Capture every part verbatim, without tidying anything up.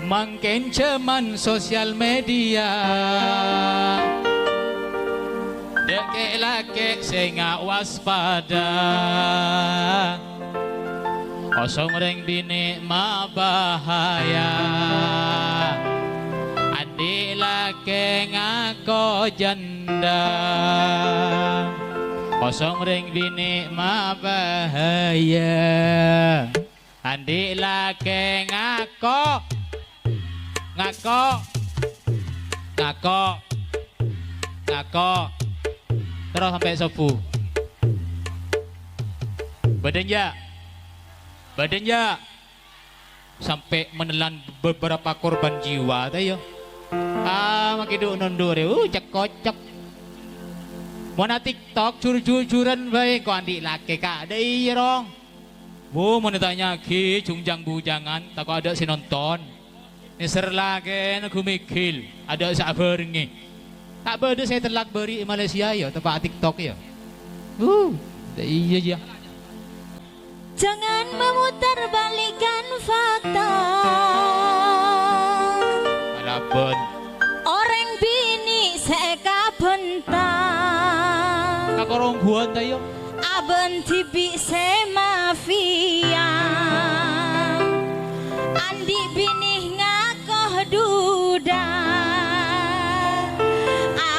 Mangkèn jhâman sosial media, dâ' kè'-lakè' sènga' waspada. Kosong rèng binè' mabahaya, andi' lakè' ngako janda. Kosong rèng binè' mabahaya. Andi' lakè' ngako, ngako, ngako, ngako. Terros sampè' sobbhu. Bâdâ, enjâ'? Bâdâ, enjâ'? Sampè' menelan beberapa korban jiwa, ta' iyâ? Ah, makè dhu-nondhu rè, uh, cek-kocek. Mon a TikTok jur-jujuran bhâi, ko' andi' lakè, Ka'? Dâ' iyâ, Rong. Wo, mon ètanya'aghi jhung-jhâng-bhughângan, tako' adâ' sè nonton. Nèser lakèna ghu mèghil, adâ' sè abhârengngè. Ta' bâdâ sè tellak bâri' è Malaysia, yâ, teppa' TikTok, yâ. Wuh, iyâ, yâ. Jangan memutarbalikkan fakta. Kalabân. Orèng binè' sè kabhânta. Kakorongguwân, ta' iyâ? Abâ'na dhibi' sè mafia, andi' binè ngako duda.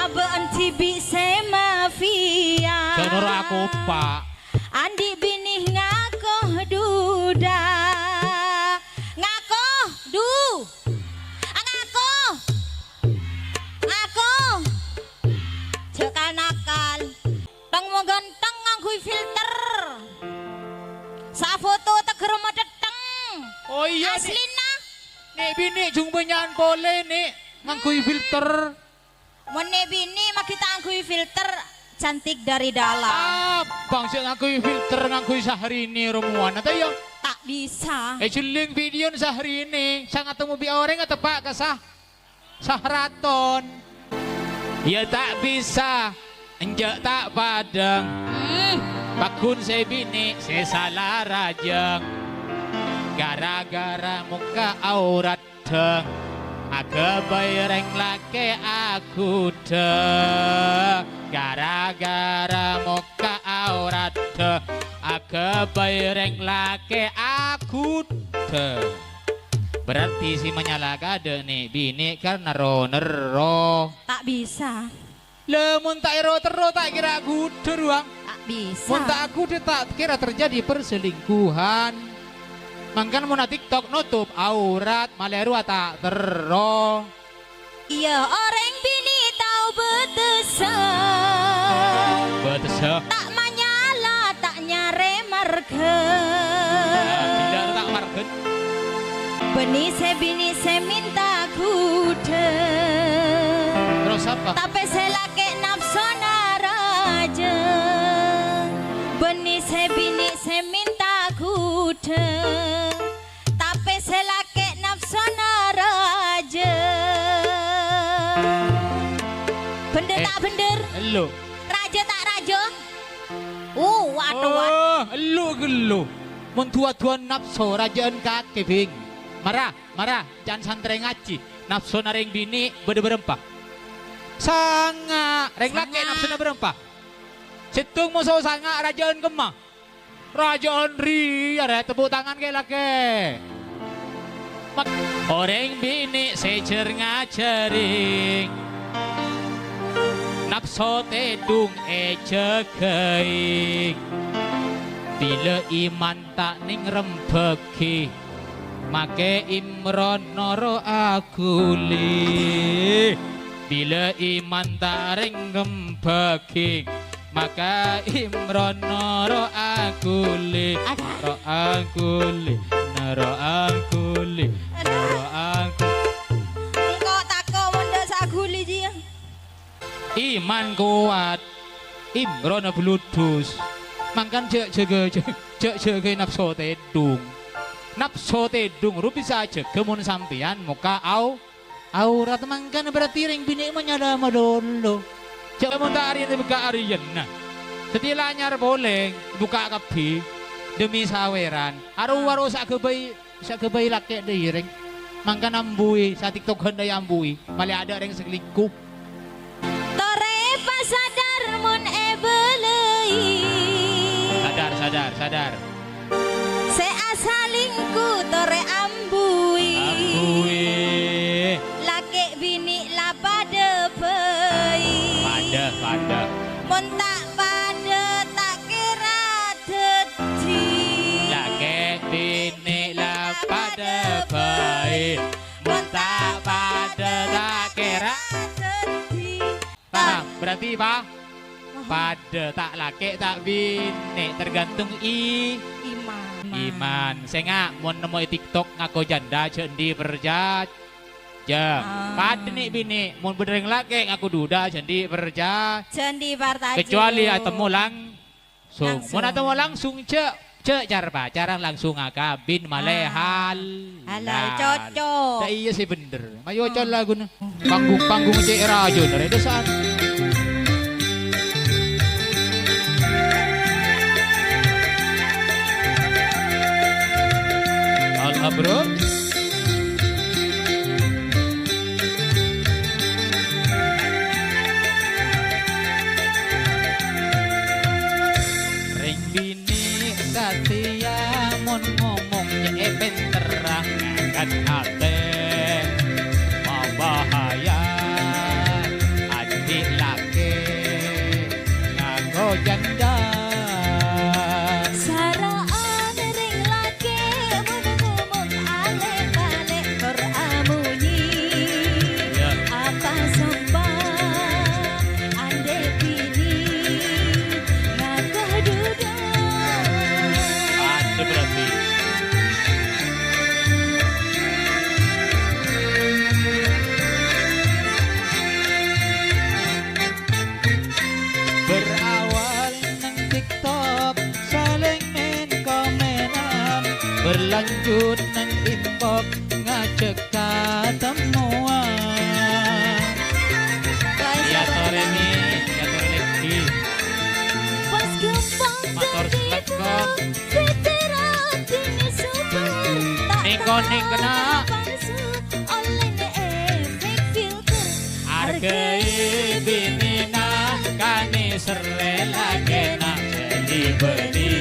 Abâ'na dhibi' sè mafia, jhâ' noro' akopa'. Andi' binè ngako duda. Ngako du-, ngako. Ngako. Jhâ' kal-nakal. Tang mo ghântheng ngangghuy filter. Safoto tegghâr madhetteng. Oh iyâ, Nè'. Aslina. Nè' binè' jhung bânnya'an polè, Nè', ngangghuy filter. Mon nè' binè' maghi ta' ngangghuy filter, cantik dari dalam. Abang sè ngangghuy filter, ngangghuy Syahrini romowana, ta' iyâ? Ta' bisa. È jhelling videona Syahrini, sangatemmo bi' orèng ateppa' ka Sah-, Sahraton. Yâ ta' bisa, enjâ' ta' padâ. Hmm. Pagghun sè binè' sè sala rajâ. Gara-gara mokka' aoraddhâ, aghâbây rèng lakè' aghudhâ. Gara-gara mokka' aoraddhâ, aghâbây rèng lakè' aghudhâ. Berarti sè manyala kadâ' nè' binè' karna ro-nerro. Ta' bisa. Lha, mon ta' èro-terro, ta' kèra aghudhâ rowa. Ta' bisa. Mon ta' aghudhâ, ta' kèra terjadi perselingkuhan. Mangkana mon a TikTok notop aurat, malè rowa ta' terro. Iyâ, orèng binè' tao bâtessa. Bâtessa. Ta' manyala, ta' nyarè marghâ. Nah, gila ta' marghâ. Bânnè sè binè' sè mènta ghudhâ. Terros apa? Tapè sè lakè' napsona rajâ. Bânnè sè binè' sè mènta ghudhâ. Tapè sè lakè' napsona rajâ. Bhender Eh, ta' bhender? Ello. Rajâ ta' rajâ? Uh, waduh, waduh. Oh, ello ghello. Mon du-aduwân napso rajâ'ân kakè, Bhing. Mara, mara, can santrè ngajhi. Napsona rèng binè' bâdâ bârâmpa? Sanga'. Rèng lakè' Sanga'. Napsona bârâmpa? Sèttong moso sanga' rajâ'ân kemma? Rajâ'ân rèya, rè, tepuk tangan, kè'-lakè'. Mak-, orèng binè' sè jhâr-ngajhâri, napso tèdung èjâgâi. Bilâ iman ta' nèng rembhâghi, makè Imron noro' aghuli. Bilâ iman ta' rèng rembhâghi, makè Imron noro' aghuli. Aduh. Noro' aghuli, noro' aghuli, noro' aghuli. Engko' tako' mon dâ' sè aghuli, jiyâ. Iman kowat, Imron abludus. Mangkana jhâ', jhâgâ, jhâ', jhâ', jhâgâi napso tèdung. Napso tèdung ro bisa ajâgâ mon sampèyan mokka' au-, aurat, mangkana berarti rèng binè' manyala malolo. Jhâ' mon ta' arèya èbukka' arèyanna. Satèya la anyar polè, èbukka' kabbhi. Demi sawèran. Aro-aro sè aghâbây, sè aghâbây lakè' dâ'iyâ rèng. Mangkana ambuwi, sa-TikTok-an dâ' iyâ ambuwi. Malè adâ' rèng sè selingkuh. Torè pasadar mon èbâlâi. Sadar, sadar, sadar. Sè asalingkuh torè ambuwi. Ambuwi. Lakè' binè' la padâ bhâi. Padâ, padâ. Mon ta' padâ, ta' kèra dhâddhi. Lakè' binè' la padâ bhâi. Mon ta' padâ, ta' kèra dhâddhi. Paham? Berarti, Pa? Paham. Padâ, ta' lakè', ta' binè', tergantung i-, iman. Iman. Sènga', mon nemmo è TikTok ngako janda, jhâ' andi' percajâ. Ah. Padâ nè' binè', mon bâdâ rèng lakè' ngako duda, jhâ' andi' perca-, jhâ' andi' parcajâ. Kecuali atemmo lang-, sung. Langsung. Mon atemmo langsung, jhâ', jhâ' car-pacaran, langsung akabin malè. Ah. Halal. Halal, cocok. Lah iyâ sè bhender. Mayu oca' laguna. Panggung-panggung cè' rajâ, rè, dâsar. Al-Abrar. Rèng binè' satèya mon ngomong cè' pènterra ngakan atè. Mabahaya andi' lakè' ngako janda. Sara'an rèng lakè' mon ngomong alè-palè kor amonyi. Iyâ. Apa sompa andi' binè' ngako duda. Andi' berarti. Berawal neng TikTok, salèng mèn-komènan. Berlanjut neng inbox, ngajhâk katemmowan. Guys, Diator ini, diator lagi. Pas gampang mator dâddhi selengkong. Fitur atine super, ta' Niko-niko kena. Palsu, ollèna efek filter. Argai binèna, kanè serrè lakèna, jhâ' li-bâli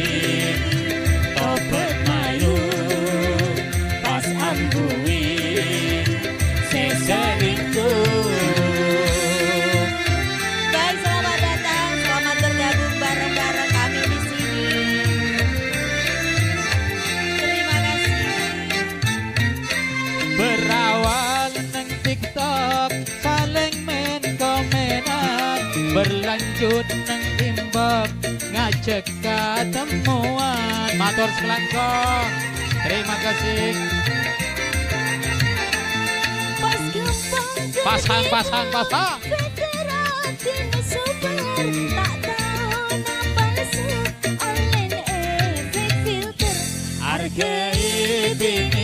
tobhât mayu, pas ambuwi sè selingkuh. Guys, selamat datang, selamat bergabung bareng-bareng kami di sini. Terima kasih. Berawal neng TikTok, salèng mèn-komènan, berlanjut neng inbox, ngajhâk katemmowan. Mator sakalangkong. Terima kasih. Pas gampang pasang, pasang, pasang. Fitur atine super, ta' tao na palsu, ollèna efek filter. Argai binè